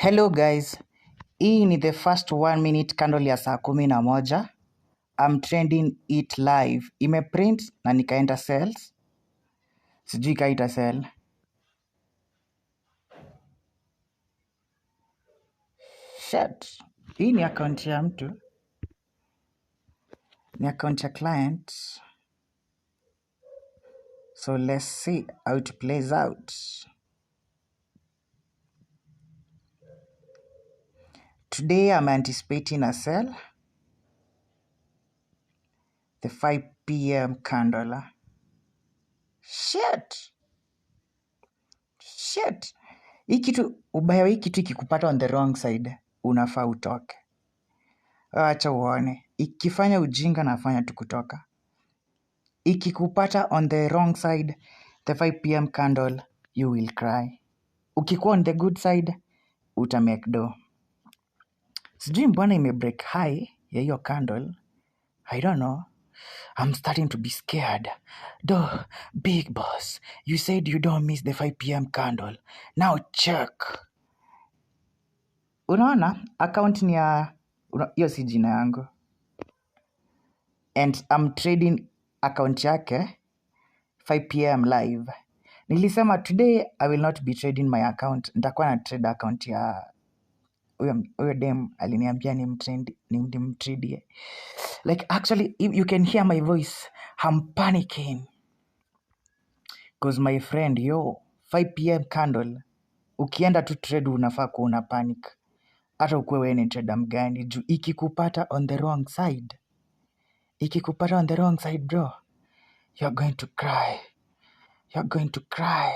Hello guys, hii ni the first 1 minute candle ya saa 11. I'm trending it live. Imeprint na nikaenda sales. Sijui kaita sell. Shit. Hii ni account ya mtu. Ni account ya client. So let's see how it plays out. Today I'm anticipating a sell. The 5 p.m. candle. Shit. Shit. Hii kitu, ubaya hii kitu ikikupata on the wrong side, unafaa utoke. Acha uone. Ikifanya ujinga nafanya tu kutoka. Ikikupata on the wrong side, the 5 p.m. candle, you will cry. Ukikuwa on the good side, uta make do. Sijui mbona ime break high ya hiyo candle. I don't know. I'm starting to be scared. Duh, big boss, you said you don't miss the 5 p.m. candle. Now check. Unaona, account ni ya hiyo si jina yangu. And I'm trading account yake 5 p.m. live. Nilisema today I will not be trading my account. Nitakuwa na trade account ya huyo dem aliniambia nimtradie. Like actually if you can hear my voice, I'm panicking. Cause my friend, yo, 5 p.m. candle, ukienda tu trade unafaa kuwa una panic. Hata ukuwe wewe ni trader mgani, juu ikikupata on the wrong side. Ikikupata on the wrong side bro, you're going to cry. You're going to cry.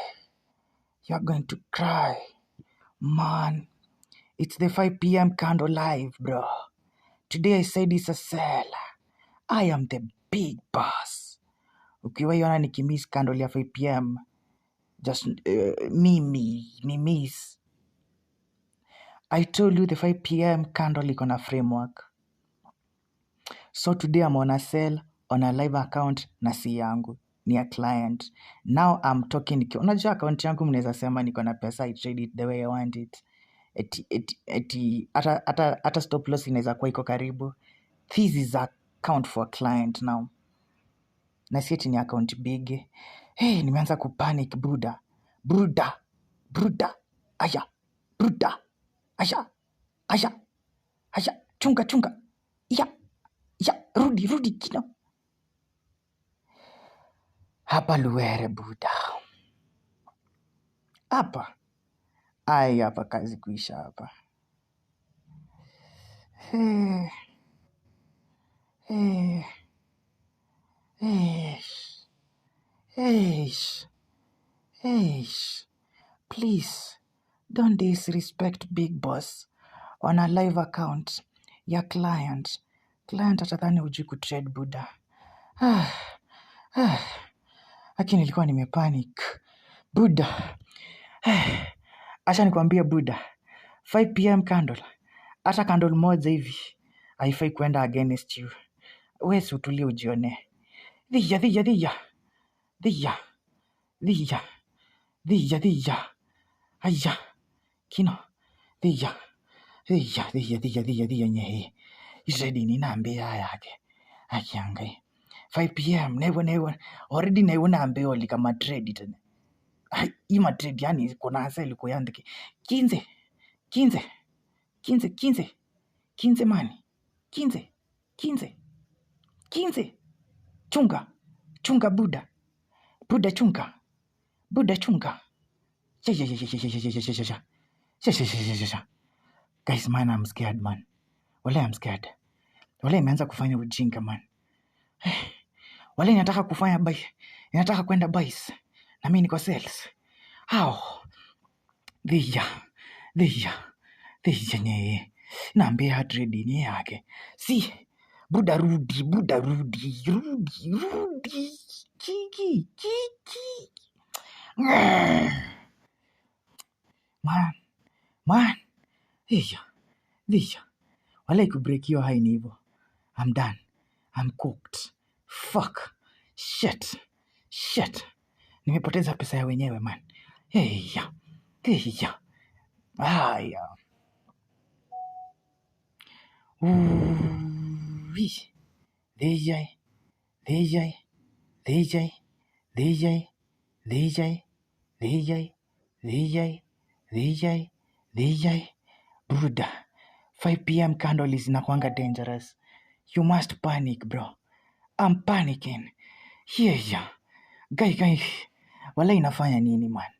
You're going to cry. Man, it's the 5 p.m. candle live bro. Today I said it's a sell. I am the big boss. Ukiwaiona nikimiss candle ya 5 p.m. just mimi ni miss. I told you the 5 p.m. candle iko na framework. So today I'm on a sell on a live account na si yangu, ni ya client. Now I'm talking, unajua account yangu mnaweza sema niko na pesa, I trade it the way I want it. Eti hata stop loss inaweza kuwa iko karibu. This is account for a client now. Na si eti ni account big. Hey, nimeanza kupanic buda. Buda. Buda. Aya. Buda. Aya. Aya. Aya. Chunga chunga. Ya. Ya. Rudi rudi kino. Hapa Luere buda. Hapa. Ai, hapa kazi kuisha hapa. Hey. Hey. Hey. Hey. Hey. Please don't disrespect big boss on a live account ya client. Client atadhani hujui kutrade buda. Lakini nilikuwa nimepanic. Buda. Acha nikwambie buda. 5 p.m. candle. Hata candle moja hivi haifai kuenda against you. Wewe si utulie ujione. Dhia dhia dhia. Dhia. Dhia. Dhia dhia. Aya. Kino. Dhia. Dhia dhia dhia dhia dhia nyehe. Israeli ni naambia yake. Akiangai. 5 p.m. Never never. Already never naambia kama trade tena. Hii matrade yani kuna hasa ilikuwa yandike. Kinze. Kinze. Kinze kinze. Kinze mani. Kinze. Kinze. Kinze. Chunga. Chunga buda. Buda chunga. Buda chunga. Ya ya ya ya ya ya ya ya ya ya. Ya ya ya ya ya ya. Guys man, I'm scared man. Wale I'm scared. Wale imeanza kufanya ujinga man. Wale inataka kufanya buy. Inataka kwenda buys. Na mimi niko sales. How? Dhia. Dhia. Dhia nye. Naambia trade ni yake. Si. Buda rudi, buda rudi, rudi, rudi. Kiki, kiki. Man, man. Dhia, dhia. Wala ikubreak hiyo high ni hivyo. I'm done. I'm cooked. Fuck. Shit. Shit. Nimepoteza pesa ya wenyewe man. Hey, ya. Hey, ya. Haya. Ui. Thĩiai, thĩiai, thĩiai, thĩiai, thĩiai, thĩiai, thĩiai, thĩiai, thĩiai. Buda. 5 p.m. candle is inakuanga dangerous. You must panic, bro. I'm panicking. Yeah. Guy, guy. Wala inafanya nini, man?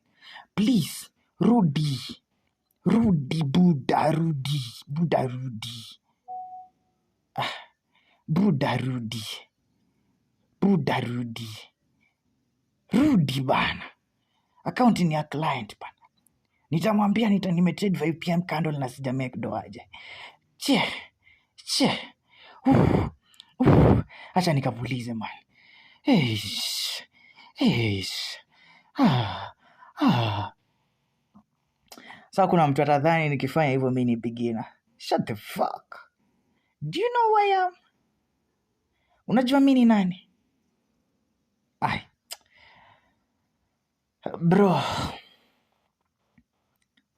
Please, rudi. Rudi, Buda, rudi. Buda, rudi. Ah, Buda, rudi. Buda, rudi. Rudi bana. Account ni ya client bana. Nitamwambia nimetrade 5 p.m. candle na sija make do aje. Che. Che. Acha nikapulize man. Eish. Eish. Ah. Ah. Sasa kuna mtu atadhani nikifanya hivyo mimi ni beginner. Shut the fuck. Do you know who I am? Unajua mimi ni nani? Ai. Bro.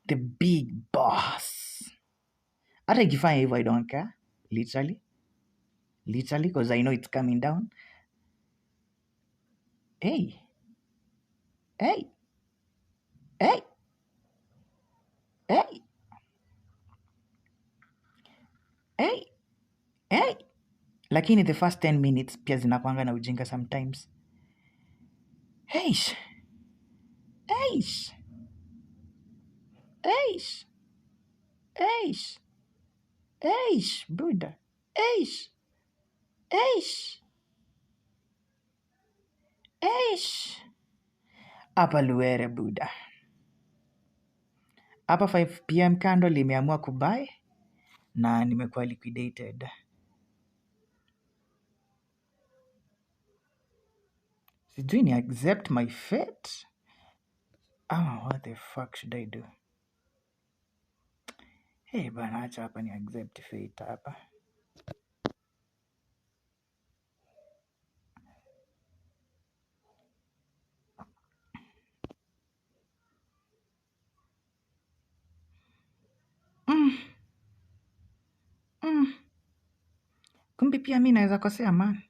The big boss. Hata ikifanya hivyo I don't care. Literally. Literally, because I know it's coming down. Hey. Hey. Hey. Hey. Hey. Hey. Lakini the first 10 minutes pia zinakuanga na ujinga sometimes. Eish. Eish. Eish. Eish. Eish, Buddha. Eish. Eish. Eish. Hapa Luere, Buddha. Hapa 5 p.m. candle imeamua kubuy na nimekuwa liquidated. Sijui ni accept my fate? What the fuck should I do? Hey, bana, acha hapa ni accept fate hapa. Kumbe pia mi naweza kosea man.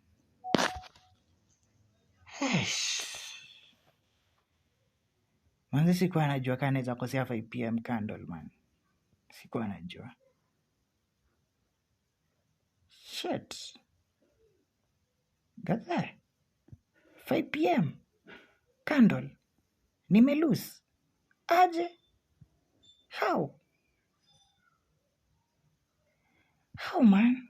Eish. Manze sikuwa najua kama naweza kosea 5 p.m. candle man. Sikuwa najua. Shit. Got there. 5 p.m. candle. Nime lose. Aje. How? How, man?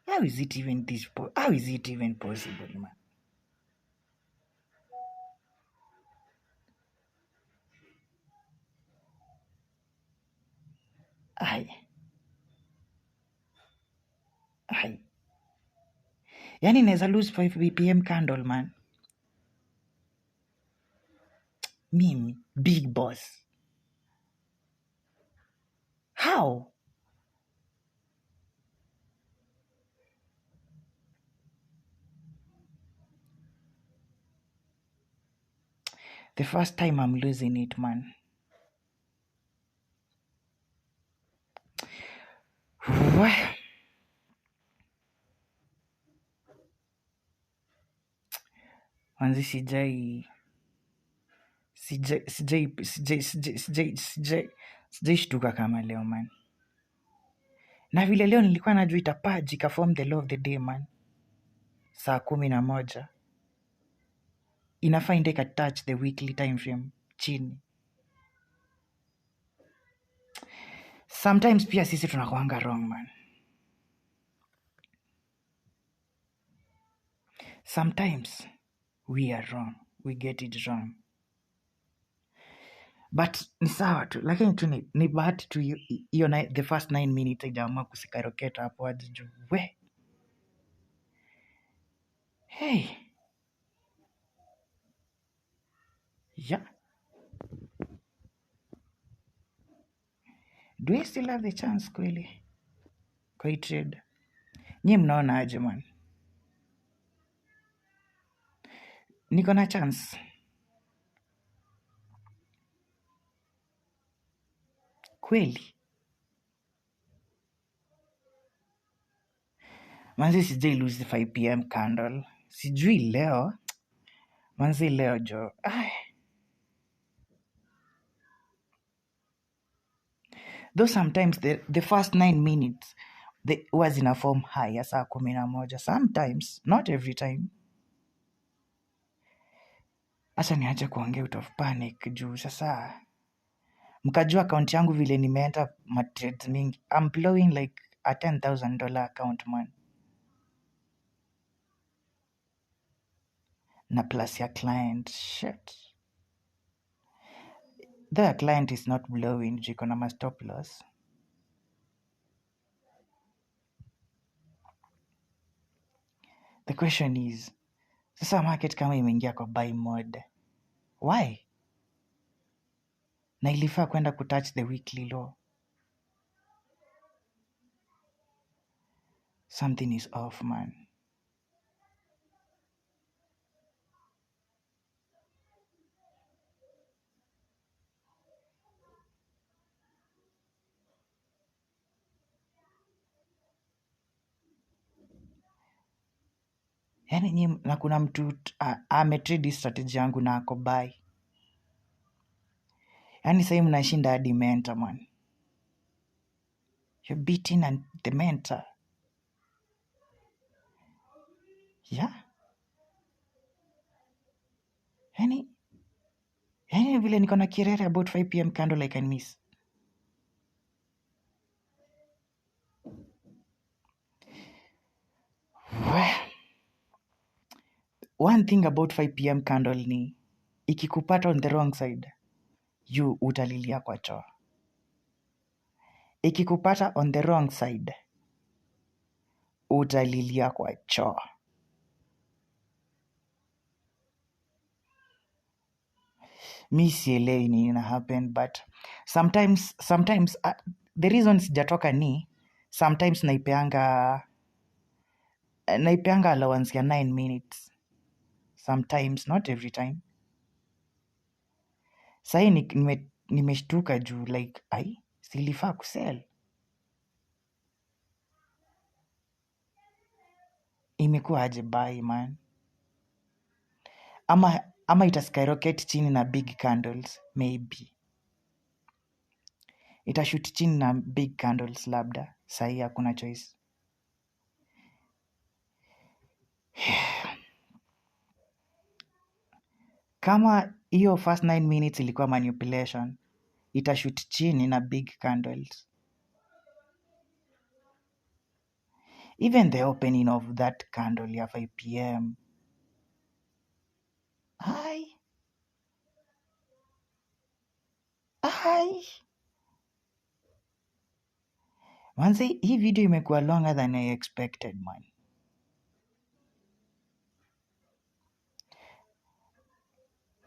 How is it even this how is it even possible, man? Ai. Ai. Yani naweza lose 5 p.m. candle, man. Mimi, big boss. How? The first time I'm losing it, man. Manzi sijai shtuka kama leo, man. Na vile leo nilikuwa najua itapaa ikaform the low of the day, man. Saa 11. Inafaa inde touch the weekly time frame chini. Sometimes pia sisi tunakuanga wrong, man. Sometimes we are wrong. We get it wrong. But ni sawa tu. Lakini tu ni bahati tu hiyo the first 9 minutes haijaamua kuskyrocket hapo hadi juu. We. Hey. Yeah. Do I still have the chance kweli? Kwa hii trade? Nyi mnaona aje, man? Niko na chance. Kweli? Manzi sijai lose 5 p.m. candle. Sijui leo. Manzi leo jo. Ay. Though sometimes the first 9 minutes the huwa zina form high ya saa 11. Sometimes, not every time. Acha niache kuongea out of panic juu sasa mkajua account yangu vile nimeenda matrades mingi. I'm blowing like a $10,000 account, man. Na plus ya client. Shit. The client is not blowing juu iko na ma stop loss. The question is, sasa market kama imeingia kwa buy mode, why? Na ilifaa kwenda kutouch the weekly low. Something is off, man. Yani nyi, na kuna mtu ametrade strategy yangu na ako buy. Yani sasa mnashinda hadi mentor, man. You're beating and the mentor. Yeah. Yani vile niko na kirere about 5 p.m. candle I can miss. Well, one thing about 5 p.m. candle ni ikikupata on the wrong side, you utalilia kwa choo. Ikikupata on the wrong side, utalilia kwa choo. Mi sielewi nini ina happen, but sometimes the reason sijatoka ni sometimes naipeanga allowance ya 9 minutes. Sometimes, not every time. Sahi nimeshtuka juu like ai silifaa kusell. Imekuwa aje buy, man? Ama ita skyrocket chini na big candles, maybe. Itashoot chini na big candles labda. Sahi hakuna choice. Kama hiyo first 9 minutes ilikuwa manipulation, itashoot chini na big candles. Even the opening of that candle ya 5 p.m. Ai. Ai. Manze, hii video imekuwa longer than I expected, man.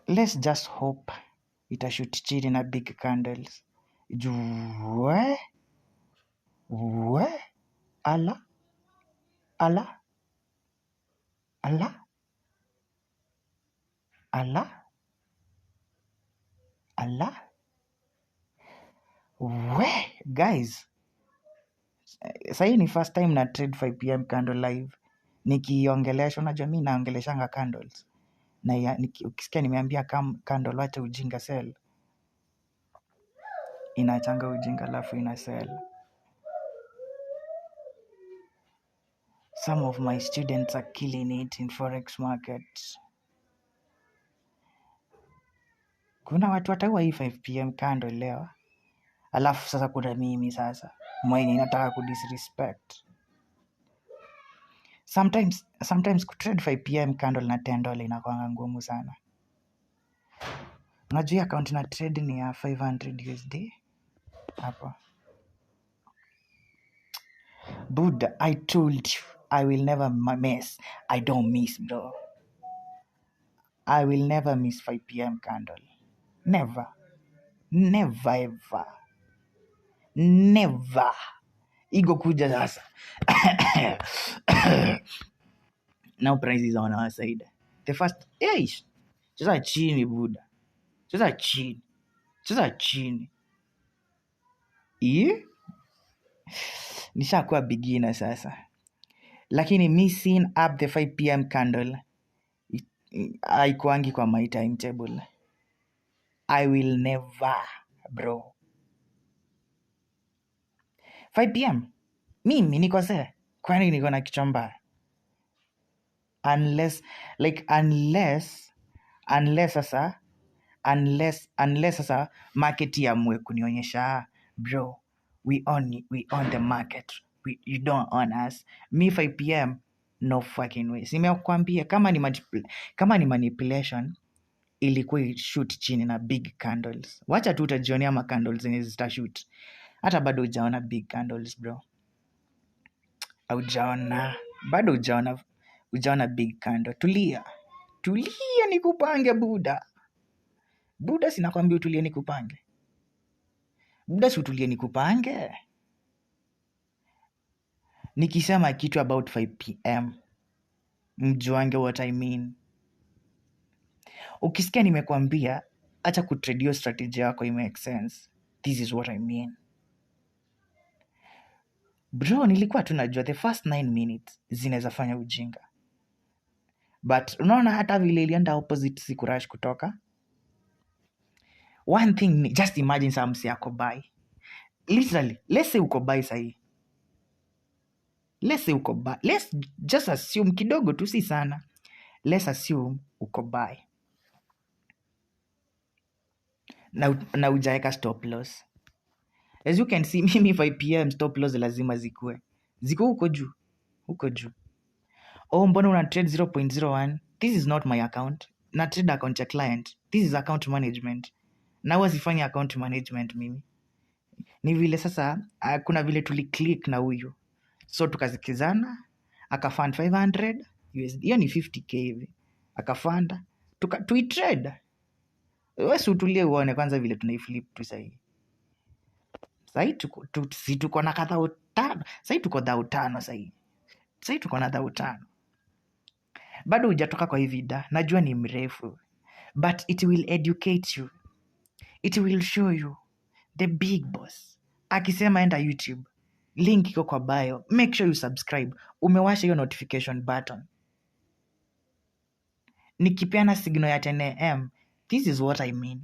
Let's just hope itashoot chini na big candles. Juu, we, ala, ala, ala, ala, ala. We, guys, sahi ni first time na trade 5 p.m. candle live. Nikiongelesha, unajua mi naongeleshanga candles. Na ya, ukisikia nimeambia candle wacha ujinga sell, inachanga ujinga alafu ina sell. Some of my students are killing it in forex market. Kuna watu wataua hii 5 p.m. candle leo. Alafu sasa kuna mimi sasa mwenye nataka kudisrespect. Sometimes kutrade 5 p.m. candle na $10 inakuanga ngumu sana. Unajua account na trade ni ya 500 USD hapo. Buddha, I told you I will never miss. I don't miss, bro. I will never miss 5 p.m. candle. Never. Never ever. Never. Igo kuja sasa. Now prices are on our side. The first, hey, cheza chini Buddha. Cheza chini. Cheza chini. Nishakuwa beginner sasa. Lakini me seeing up the 5 p.m. candle haikuangi kwa my timetable. I will never, bro. 5 p.m. Mimi nikosee? Kwani niko na kichwa mbaya? Unless, like, unless sasa, unless sasa market iamue kunionyesha, bro, we own the market. You don't own us. Me 5 p.m. no fucking way. Nimekuambia kama ni manipulation ilikuwa shoot chini na big candles. Wacha tu utajionea ma candles zenye zitashoot. Hata bado hujaona big candles, bro. Haujaona. Bado hujaona big candle. Tulia. Tulia nikupange, buda. Buda, si nakwambia utulie nikupange. Buda, si utulie nikupange. Nikisema kitu about 5 p.m. mjuange what I mean. Ukisikia nimekwambia acha kutrade hiyo strategy yako, it make sense. This is what I mean. Bro, nilikuwa tu najua the first 9 minutes zinaweza fanya ujinga. But unaona hata vile ilienda opposite, sikurush kutoka. One thing ni, just imagine some msee ako buy. Literally, let's say uko buy sahi. Let's say uko buy. Let's just assume kidogo tu, si sana. Let's assume uko buy. Na hujaeka stop loss. As you can see, mimi 5 p.m. stop loss lazima zikue. Ziko huko juu. Huko juu. Oh, mbona una trade 0.01? This is not my account. Na trade account ya client. This is account management. Na huwa sifanyi account management mimi. Ni vile sasa, kuna vile tuliclick na huyu. So tukasikizana, akafund 500 USD. Hiyo ni 50K hivi. Akafund, tuitrade. Wewe si utulie uone kwanza vile tunaiflip tu sahi. Sahi tuko, si tuko na kadha 5. Sahi tuko thao 5 sahi. Sahi tuko na thao 5. Bado hujatoka kwa hii vida. Najua ni mrefu. But it will educate you. It will show you the big boss. Akisema enda YouTube. Link iko kwa bio. Make sure you subscribe. Umewasha hiyo notification button. Nikipeana signal ya 10 a.m. This is what I mean.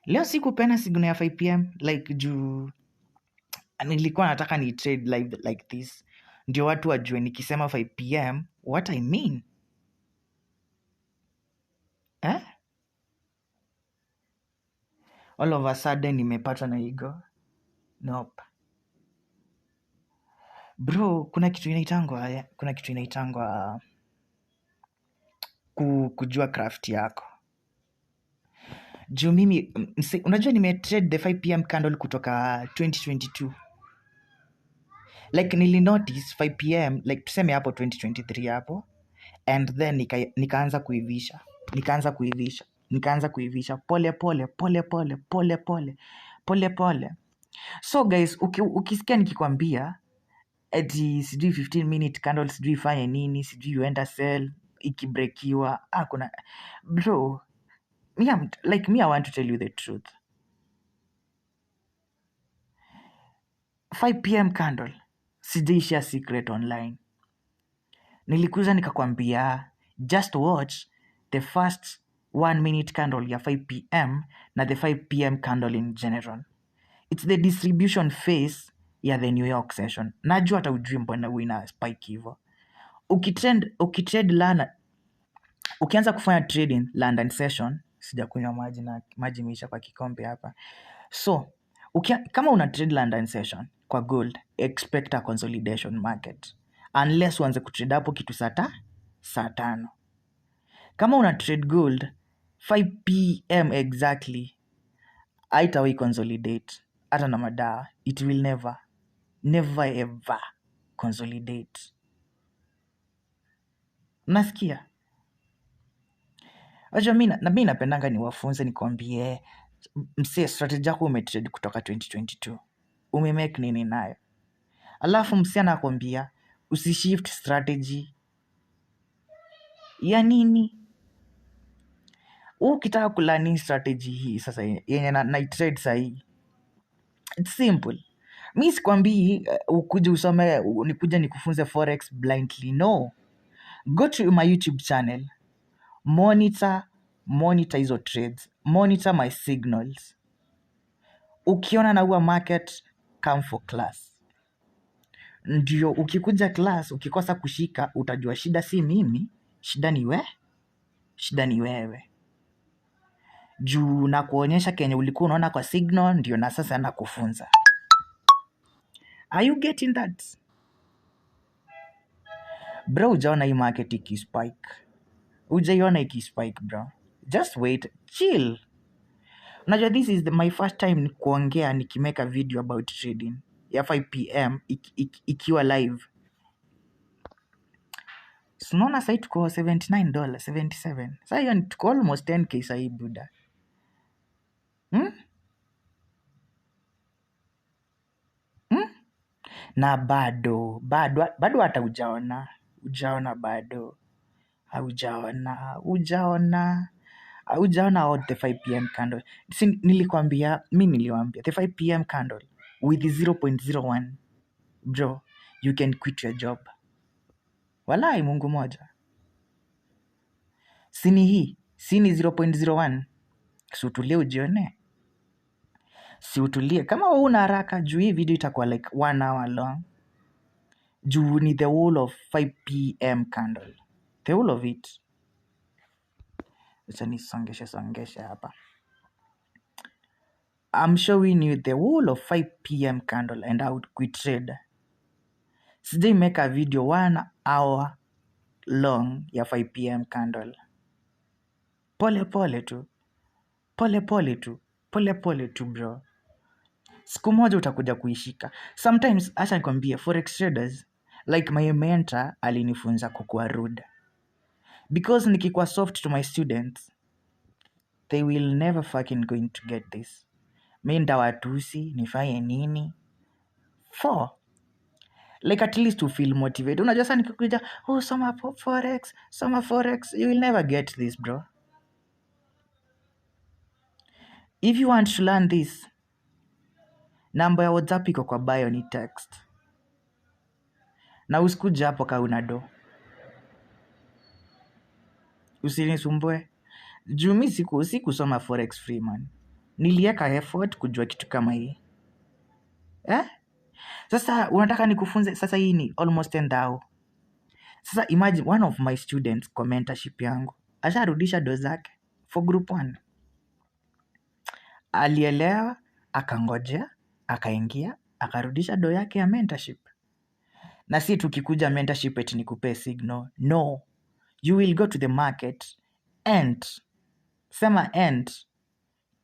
Leo sikupeana signal ya 5 p.m. like juu nilikuwa nataka ni trade live like this. Ndio watu wajue nikisema 5 p.m. what I mean. Eh? All of a sudden nimepatwa na ego. Nope. Bro, kuna kitu inaitangwa kujua craft yako. Juu mimi, unajua nimetrade the 5 p.m. candle kutoka 2022. Like nilinotice 5 p.m. like tuseme hapo 2023 hapo, and then nikaanza kuivisha. Nikaanza kuivisha. Nikaanza kuivisha pole pole pole pole pole pole pole pole. So guys, ukisikia nikikwambia eti sijui 15 minute candle sijui ifanye nini, sijui uenda sell ikibreakiwa, kuna bro, me I'm, like me I want to tell you the truth. 5 p.m. candle sijaishia secret online. Nilikuja nikakwambia just watch the first 1 minute candle ya 5 p.m. na the 5 p.m. candle in general. It's the distribution phase ya the New York session. Najua hata hujui mbona huwa ina spike hivyo. Ukitrade lana, ukianza kufanya trading London session, sijakunywa maji na maji imeisha kwa kikombe hapa. So, kama una trade London session kwa gold, expect a consolidation market. Unless uanze kutrade hapo kitu saa 5. Kama una trade gold 5 p.m. exactly, haitawahi consolidate. Hata na madawa, it will never, never ever consolidate. Unasikia? Wajua na mi napendanga niwafunze, nikwambie, msee, strategy yako umetrade kutoka 2022. Umemake nini nayo? Alafu msee anakwambia usishift strategy. Ya nini? Ukitaka kulearn strategy hii sasa yenye na trade sahi. It's simple. Mi sikwambii ukuje usome, nikuje nikufunze forex blindly. No. Go to my YouTube channel. Monitor hizo trades. Monitor my signals. Ukiona naua market, come for class. Ndio ukikuja class, ukikosa kushika, utajua shida si mimi, shida ni we, shida ni wewe. Juu na kuonyesha kenye ulikuwa unaona kwa signal, ndio na sasa nakufunza. Are you getting that? Bro, hujaona hii market ikispike. Hujaiona ikispike, bro. Just wait, chill. Unajua this is my first time kuongea nikimake a video about trading ya 5 p.m. ikiwa live. Unaona sahii tuko $79, 77. Sasa hiyo ni tuko almost 10K sahii, buda. Hmm? Hmm? Na bado, bado, bado hata hujaona. Hujaona bado. Haujaona, hujaona. Hujaona what the 5 p.m. candle. Si nilikwambia, mi niliwaambia the 5 p.m. candle with 0.01, bro, you can quit your job. Walai Mungu moja. Sini hii, sini 0.01. Si utulie ujione. Si utulie. Kama wewe una haraka, juu hii video itakuwa like 1 hour long. Juu ni the whole of 5 p.m. candle. The whole of it. Acha nisongeshe songeshe hapa. I'm showing you the whole of 5 p.m. candle and how we trade. Sijai make a video 1 hour long ya 5 p.m. candle. Pole pole tu. Pole pole tu. Pole pole tu, bro. Siku moja utakuja kuishika. Sometimes, acha nikwambie, forex traders, like my mentor alinifunza kukuwa rude. Because nikikuwa soft to my students, they will never fucking going to get this. Mi ndawatusi, nifanye nini? 4. Like at least to feel motivated. Unajua sasa nikikuja, oh, soma forex, soma forex, you will never get this, bro. If you want to learn this, namba ya WhatsApp iko kwa bio, ni text. Na usikuja hapo ka una do. Usinisumbue. Juu mi sikusoma forex free, man. Nilieka effort kujua kitu kama hii. Sasa unataka nikufunze, sasa hii ni almost 10,000. Sasa imagine one of my students kwa mentorship yangu asharudisha do zake for group 1. Alielewa, akangojea, akaingia, akarudisha do yake ya mentorship. Na si tukikuja mentorship eti nikupee signal. No. You will go to the market and sema and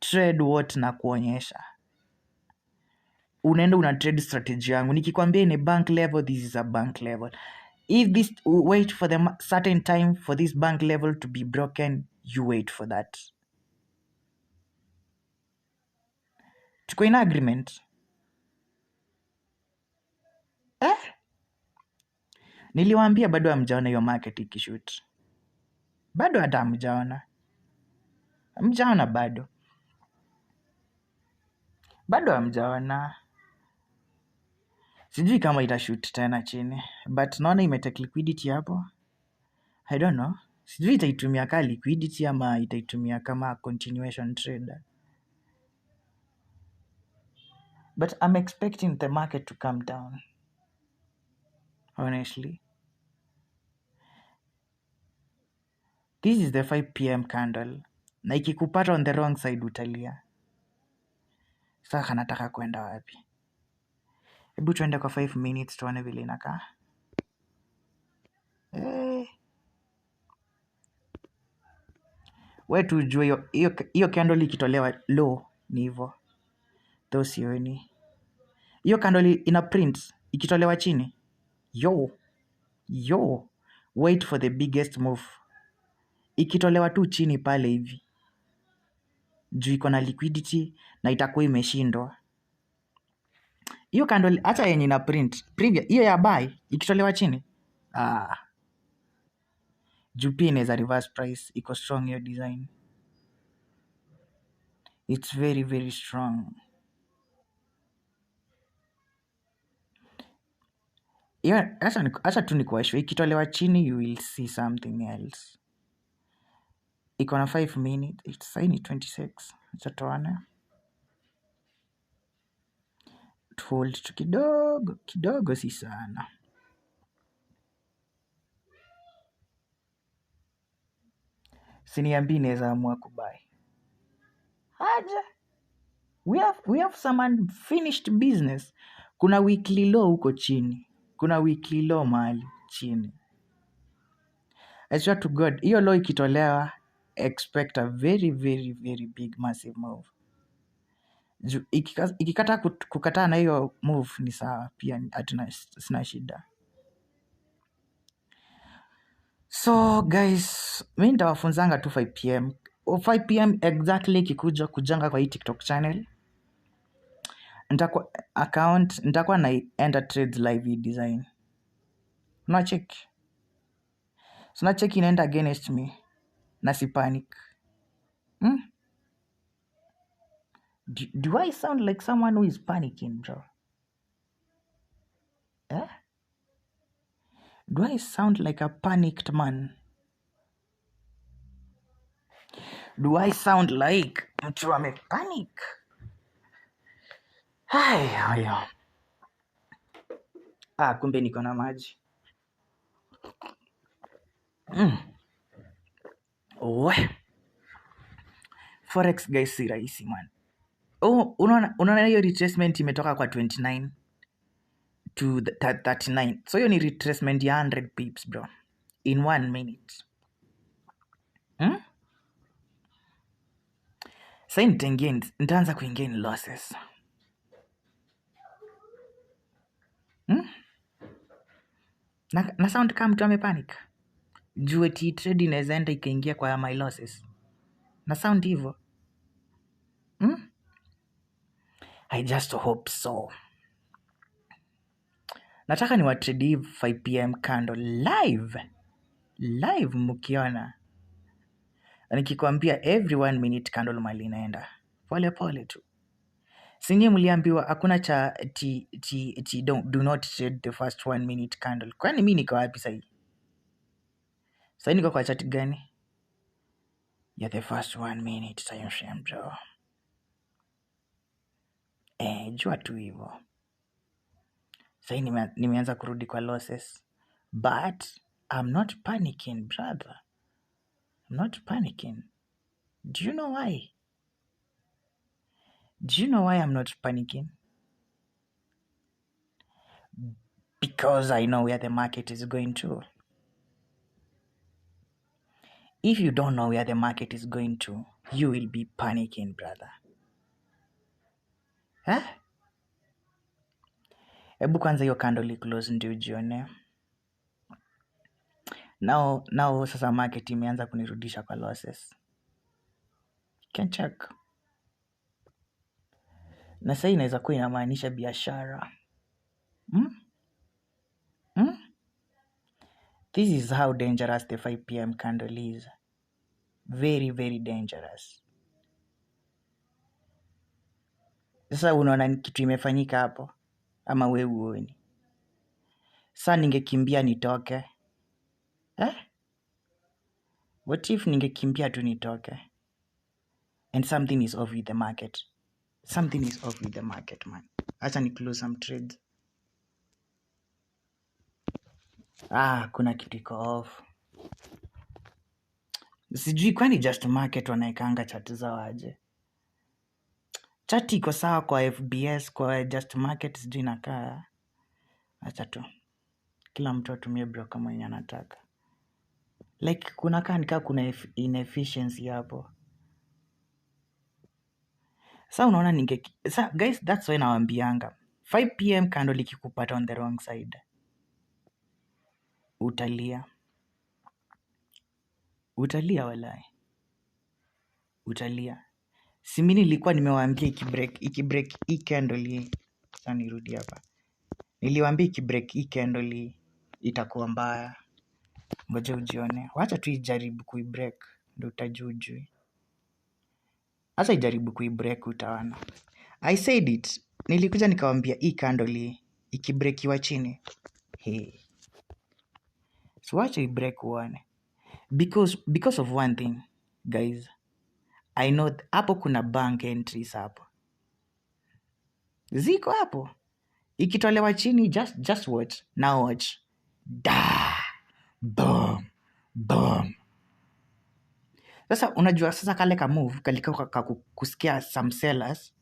trade what na kuonyesha. Unaenda una trade strategy yangu. Nikikwambia ni bank level, this is a bank level. If this wait for the certain time for this bank level to be broken, you wait for that. Tuko in agreement? Niliwaambia bado hamjaona hiyo market ikishoot. Bado hata hamjaona. Hamjaona bado. Bado hamjaona. Sijui kama itashoot tena chini, but naona imetake liquidity hapo. I don't know. Sijui itaitumia kama liquidity ama itaitumia kama continuation trade. But I'm expecting the market to come down. Honestly. This is the 5 p.m. candle. Na ikikupata on the wrong side utalia. Sasa nataka kwenda wapi? Hebu tuende kwa 5 minutes tuone vile inakaa. We tu ujue hiyo candle ikitolewa low ni hivyo. Though sioni. Hiyo candle ina print ikitolewa chini. Yo. Yo. Wait for the biggest move. Ikitolewa tu chini pale hivi. Juu iko na liquidity na itakuwa imeshindwa. Hiyo candle hata yenye ina print previous hiyo ya buy ikitolewa chini. Juu pia inaweza reverse price, iko strong hiyo design. It's very very strong. Yeah, acha tu nikuwashow. Ikitolewa chini you will see something else. Iko na 5 minutes. It's sasa ni 26. Acha tuone. Hold tu kidogo, kidogo si sana. Siniambii naweza amua kubuy. Aje. We have some unfinished business. Kuna weekly low huko chini. Kuna weekly low mahali chini. I swear to God, hiyo low ikitolewa, expect a very very very big massive move. Ikikata kukataa na hiyo move ni sawa pia, hatuna, sina shida. So guys, mi nitawafunzanga tu 5 p.m. 5 p.m. exactly ikikuja kujanga kwa hii TikTok channel. Nitakuwa account, nitakuwa na enter trades live hii design. Unacheck. So nacheki inaenda against me na si panic. Hmm? Do I sound like someone who is panicking, bro? Eh? Do I sound like a panicked man? Do I sound like mtu amepanic? Hai, haya. Ah, kumbe niko na maji. We. Forex guys si rahisi man. Oh, unaona hiyo retracement imetoka kwa 29 to the 39. So hiyo ni retracement ya 100 pips bro. In 1 minute. Sasa nitaanza kuingia in losses. Na sound kama mtu amepanic. Juu eti trade inaweza enda ikaingia kwa my losses. Na sound hivyo. I just hope so. Nataka ni wa trade hii 5 p.m. candle live. Live mkiona. Nikikwambia every 1 minute candle mali inaenda. Pole pole tu. Sinyi mliambiwa hakuna cha t, t, t, don't, do not trade the first 1 minute candle. Kwani mi niko wapi sahi? Sahi niko kwa chart gani? Ya the first 1 minute time frame bro. Jua tu hivyo. Sahi nimeanza kurudi kwa losses. But I'm not panicking, brother. I'm not panicking. Do you know why? Do you know why I'm not panicking? Because I know where the market is going to. If you don't know where the market is going to, you will be panicking, brother. Eh? Hebu kwanza hiyo candle close ndio ujione. Now sasa market imeanza kunirudisha kwa losses. Can check. Na sasa inaweza kuwa inamaanisha biashara. This is how dangerous the 5 p.m. candle is. Very, very dangerous. Sasa unaona ni kitu imefanyika hapo ama wewe huoni? Sasa ningekimbia nitoke. What if ningekimbia tu nitoke? And something is off with the market. Something is off with the market, man. Acha ni close some trades. Kuna kitu iko off. Sijui kwani Just Market wanaekanga chart zao aje. Chart iko sawa kwa FBS, kwa Just Market sijui inakaa. Acha tu. Kila mtu atumie broker mwenye anataka. Like kuna kaa ni kaa kuna inefficiency hapo. Sa unaona ninge, sa guys, that's why nawaambianga 5 p.m. candle ikikupata on the wrong side utalia. Utalia walai. Utalia. Si mimi nilikuwa nimewaambia ikibreak hii candle hii. Sasa nirudi hapa. Niliwaambia ikibreak hii candle hii itakuwa mbaya. Ngoja ujione. Wacha tu ijaribu kuibreak ndio utajua ujui. Acha ijaribu kuibreak utaona. I said it. Nilikuja nikawaambia hii candle hii ikibreakiwa chini. Hey. So wacha ibreak uone. Because of one thing, guys. I know hapo kuna bank entries hapo. Ziko hapo. Ikitolewa chini, just watch. Now watch. Da. Boom. Boom. Sasa unajua sasa kale ka move kalikuwa ka kusikia some sellers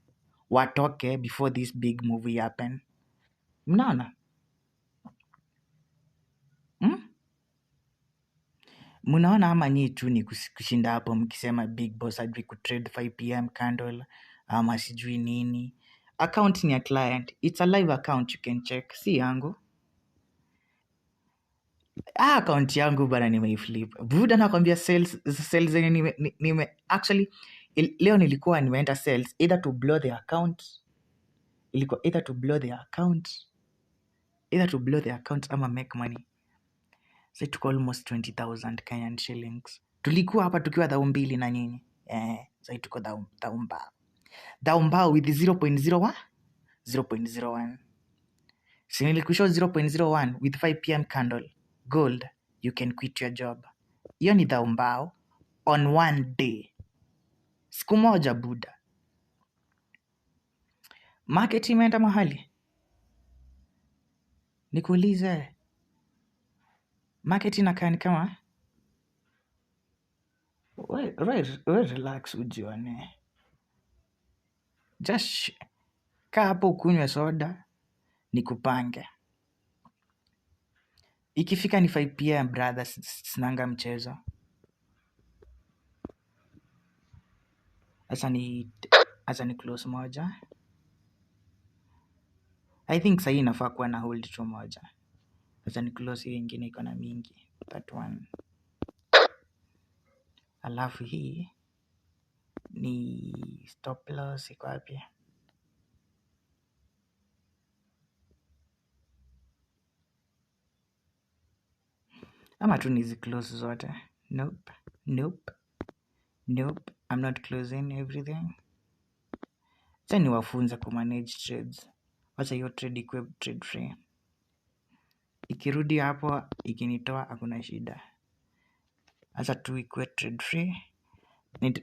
watoke before this big movie happen. Mnaona? Mnaona ama nyinyi tu ni kushinda hapo mkisema big boss hajui kutrade 5 p.m. candle ama sijui nini. Account ni ya client. It's a live account, you can check. Si yangu. Ah, account yangu bana nimeiflip. Buda, nakwambia sales zenye nime actually leo nilikuwa nimeenda sales either to blow the account, ilikuwa either to blow the account, either to blow the account ama make money. So it took almost 20,000 Kenyan shillings. Tulikuwa hapa tukiwa thao mbili na nyinyi. Eh, sasa tuko thao mbao. Thao mbao with 0.01 0.01. Si nilikushow 0.01 with 5 p.m. candle. Gold, you can quit your job. Hiyo ni thao mbao on one day. Siku moja, buda. Market imeenda mahali. Nikuulize. Market inakaa ni kama we relax ujione. Just kaa hapo ukunywe soda nikupange. Ikifika ni 5 p.m., brother, sinanga mchezo. Acha ni close moja. I think sahii inafaa kuwa na hold tu moja. Acha ni close hiyo ingine iko na mingi. That one. Alafu hii ni stop loss iko wapi? Ama tu nizi close zote. Nope. Nope. Nope. I'm not closing everything. Acha niwafunze kumanage trades. Wacha hiyo trade ikuwe trade free. Ikirudi hapo ikinitoa, hakuna shida. Acha tu ikuwe trade free.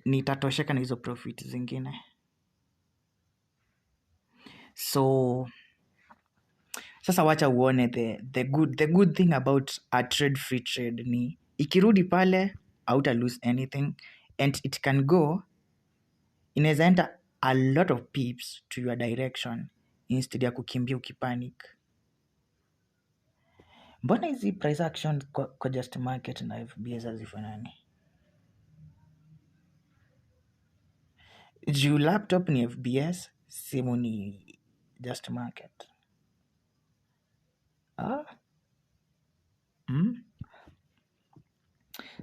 Nitatosheka na hizo profit zingine. So sasa wacha uone the good thing about a trade free trade ni ikirudi pale hauta lose anything and it can go, inaweza enter a lot of pips to your direction instead ya kukimbia ukipanic. Mbona hizi price action kwa just market na FBS hazifanani? Juu laptop ni FBS, simu ni just market. Ah?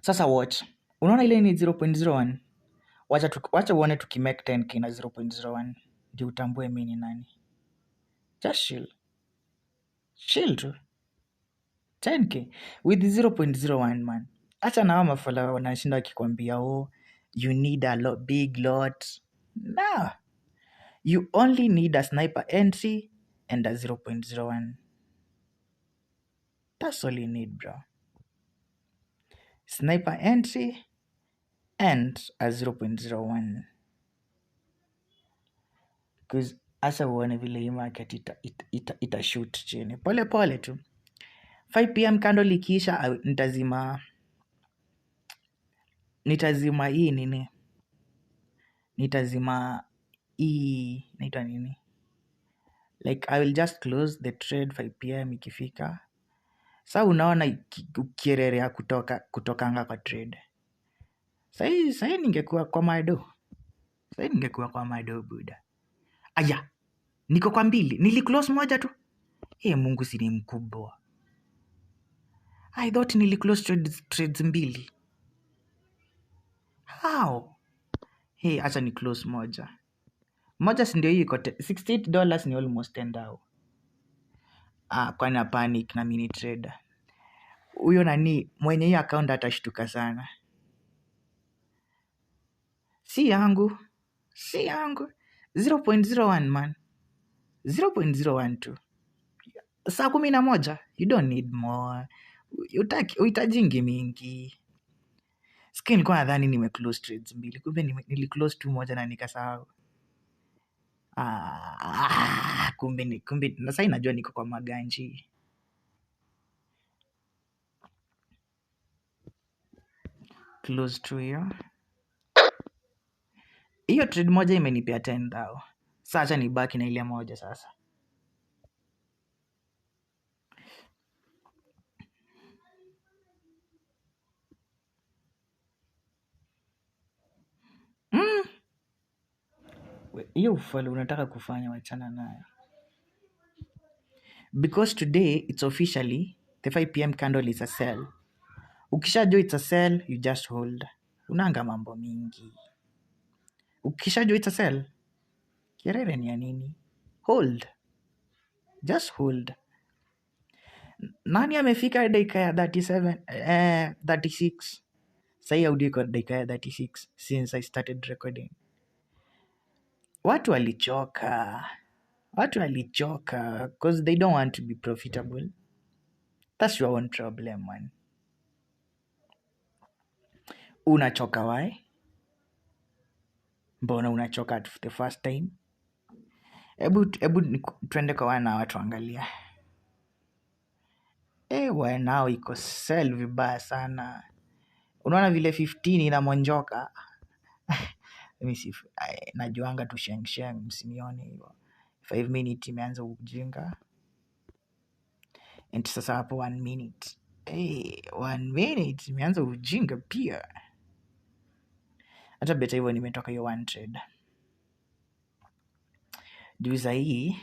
Sasa watch. Unaona ile ni 0.01? Wacha uone tukimake 10K na 0.01 ndio utambue mi ni nani. Just chill. Chill tu. 10K with 0.01, man. Acha na hao mafala wanashinda wakikwambia, "Oh, you need a lot, big lot." Nah. You only need a sniper entry and a 0.01. That's all you need, bro. Sniper entry and a 0.01. Because acha uone vile hii market ita shoot chini. Pole pole tu. 5 p.m. candle ikiisha, nitazima hii nini? Nitazima hii inaitwa nini? Like, I will just close the trade 5 p.m. ikifika. Sa unaona ukiererea kutokanga kwa trade. Sahii ningekuwa kwa mado. Sahii ningekuwa kwa mado, buda. Aya, niko kwa mbili. Niliclose moja tu. Eh, Mungu si ni mkubwa. I thought niliclose trades mbili. How? Hey, acha ni close moja. Moja si ndio hii iko $68 ni almost 10 thou. Ah, kwani na panic na mini trader. Huyo nani mwenye hii account atashtuka sana. Si yangu. Si yangu. 0.01, man. 0.012. Saa 11, you don't need more. Uitajingi mingi. Sikia, nilikuwa nadhani nime close trades mbili, kumbe nili close tu moja na nikasahau. Ah, kumbe na sasa najua niko kwa maganji. Close to hiyo. Hiyo trade moja imenipea 10 thou. Sasa acha nibaki na ile moja sasa. Hiyo ufala unataka kufanya, wachana nayo. Because today it's officially the 5 p.m. candle is a sell. Ukishajua it's a sell, you just hold. Unanga mambo mingi. Ukishajua it's a sell, kerere ni ya nini? Hold. Just hold. Nani amefika dakika ya 37, 36? Sahi audio iko dakika ya 36 since I started recording. Watu walichoka. Watu walichoka because they don't want to be profitable. That's your own problem, man. Unachoka why? Mbona unachoka at the first time? Ebu twende kwa wana watu angalia. Wanao iko sell vibaya sana. Unaona vile 15 inamonjoka. Let me see if, najuanga tu sheng sheng, msinione hivyo. 5 minute imeanza ujinga. And sasa hapo 1 minute. 1 minute imeanza ujinga pia. Hata beta hivyo nimetoka hiyo one trade. Juu sahi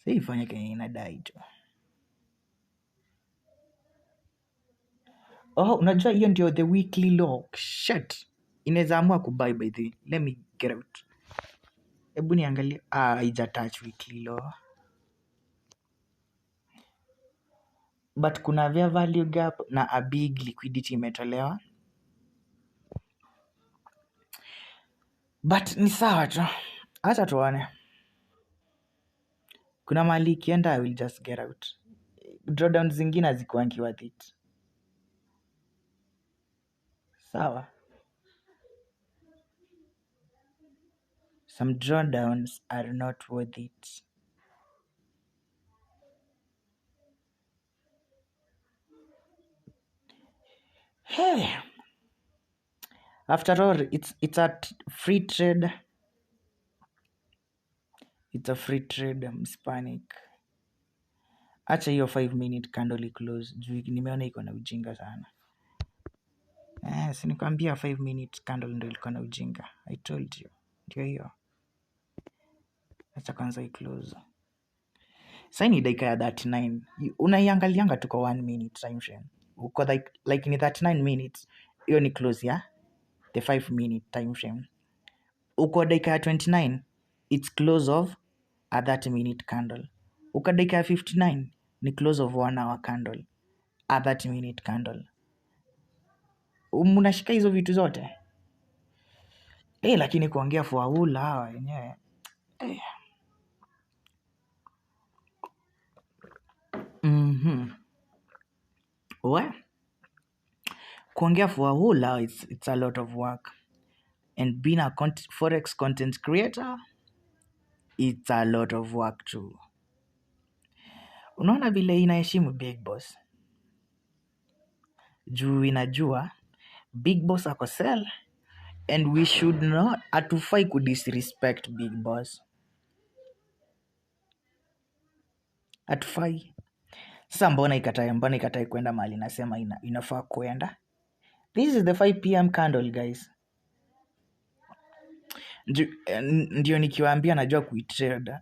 ifanye kenye inadai tu. Oh, unajua hiyo ndio the weekly low. Shit. Inaweza amua kubuy by the way. Let me get out. Hebu niangalie. Haija touch weekly low. But kuna fair value gap na a big liquidity imetolewa. But ni sawa tu. Acha tuone. Kuna mahali ikienda, I will just get out. Drawdown zingine hazikuangi worth it. Sawa. Some drawdowns are not worth it. Hey. After all, it's a free trade. It's a free trade, mspanic. Acha hiyo 5 minute candle close. Juu nimeona iko na ujinga sana. Si nikwambia 5 minute candle ndio ilikuwa na ujinga. I told you. Ndio hiyo. Acha kwanza i-close. Sasa ni dakika ya 39. Unaiangalianga tu kwa 1 minute time frame. Uko like ni 39 minutes. Hiyo ni close ya the 5 minute time frame. Uko dakika ya 29, it's close of a 30 minute candle. Uko dakika ya 59, ni close of 1 hour candle, a 30 minute candle. Mnashika hizo vitu zote? Lakini kuongea for a whole hour yenyewe. We? Kuongea for a whole hour, it's a lot of work. And being a forex content creator, it's a lot of work too. Unaona vile inaheshimu Big Boss. Juu inajua Big Boss ako sell and we should not, hatufai ku disrespect Big Boss. Hatufai. Sasa mbona ikatae kwenda mahali nasema inafaa kwenda? This is the 5 p.m. candle, guys. Ndio nikiwaambia najua kuitrade,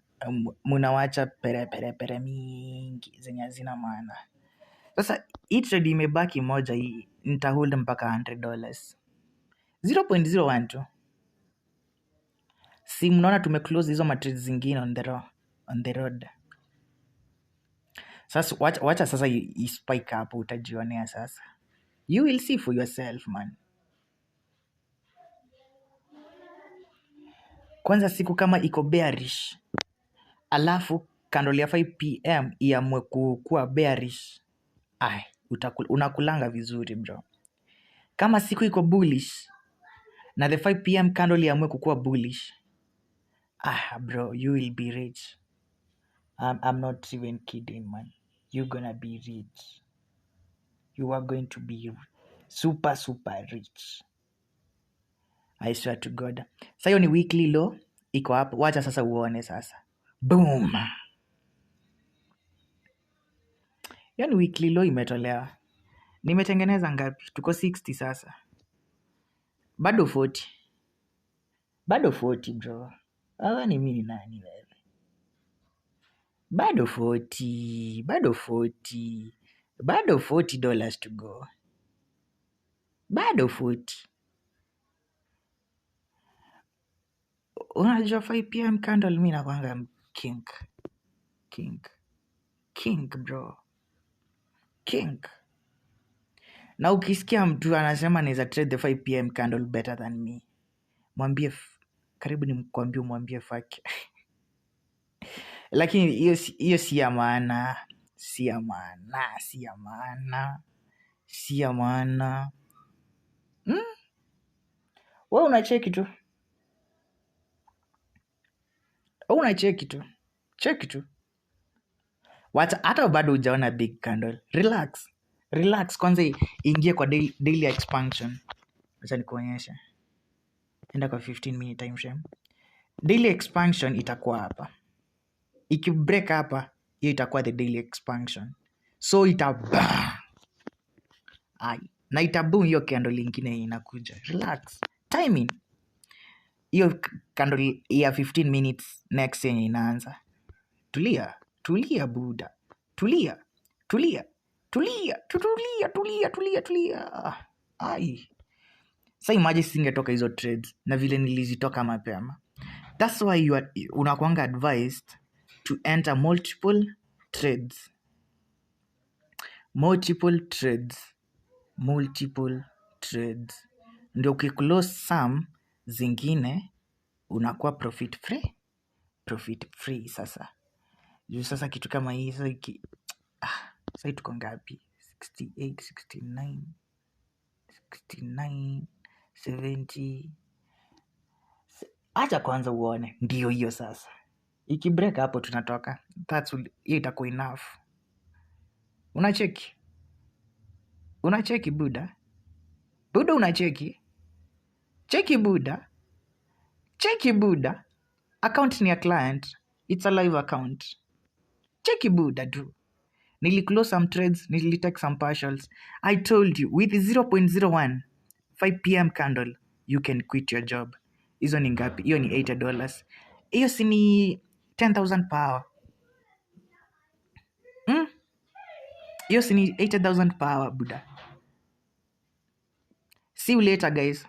mnawacha pere pere pere mingi zenye hazina maana. Sasa hii trade imebaki moja hii, nitahold mpaka hundred dollars. 0.01 tu. Si mnaona tumeclose hizo matrades zingine on the road. Sasa wacha sasa i spike hapo, utajionea sasa. You will see for yourself, man. Kwanza siku kama iko bearish, alafu Candle ya 5 pm iamue kuwa bearish, ai, unakulanga vizuri, bro. Kama siku iko bullish na the 5 pm candle iamue kukuwa bullish, ah bro, you will be rich. I'm not even kidding, man. You're gonna be rich. You are going to be super super rich, I swear to God. Sa hiyo ni weekly low iko hapo. Wacha sasa uone sasa. Boom. Hiyo ni weekly low imetolewa. Nimetengeneza ngapi? Tuko 60 sasa. Bado 40. Bado 40, bro. Ni mimi ni nani wewe? Bado 40, bado 40, bado $40 to go. Bado 40. Unajua 5 pm candle mi nakwanga king. King. King, bro. King. Na ukisikia mtu anasema naweza trade the 5 pm candle better than me, mwambie karibu nimkwambie umwambie fuck. Lakini hiyo si ya maana. Si ya maana, si ya maana. Si ya maana. Wewe unacheki tu. Wewe unacheki tu. Cheki tu. Wacha hata bado hujaona big candle. Relax. Relax kwanza, ingie kwa daily expansion. Acha nikuonyeshe. Enda kwa 15 minute time frame. Daily expansion itakuwa hapa. Ikibreak hapa, hiyo itakuwa the daily expansion. So ita ai, na itaboom hiyo candle ingine inakuja. Relax. Timing. Hiyo candle ya 15 minutes next yenye inaanza. Tulia, tulia buda. Tulia, tulia, tulia, tulia, tulia, tulia, tulia. Ai. Sasa imagine singetoka hizo trades na vile nilizitoka mapema. That's why you are, unakuanga advised to enter multiple trades. Multiple trades. Multiple trades. Ndio ukiclose some zingine unakuwa profit free. Profit free sasa. Juu sasa kitu kama hii sasa iki, sasa tuko ngapi? 68, 69, 69, 70. Acha kwanza uone. Ndio hiyo sasa. Ikibreak hapo tunatoka. Hiyo itakuwa enough. Unacheki? Unacheki buda? Buda unacheki? Cheki buda? Cheki buda? Account ni ya client. It's a live account. Cheki buda tu. Nili close some trades, nili take some partials. I told you with 0.01 5 pm candle you can quit your job. Hizo ni ngapi? Hiyo ni $80. Hiyo si ni 10,000 per hour. Hiyo si ni 80,000 per hour buda. See you later, guys.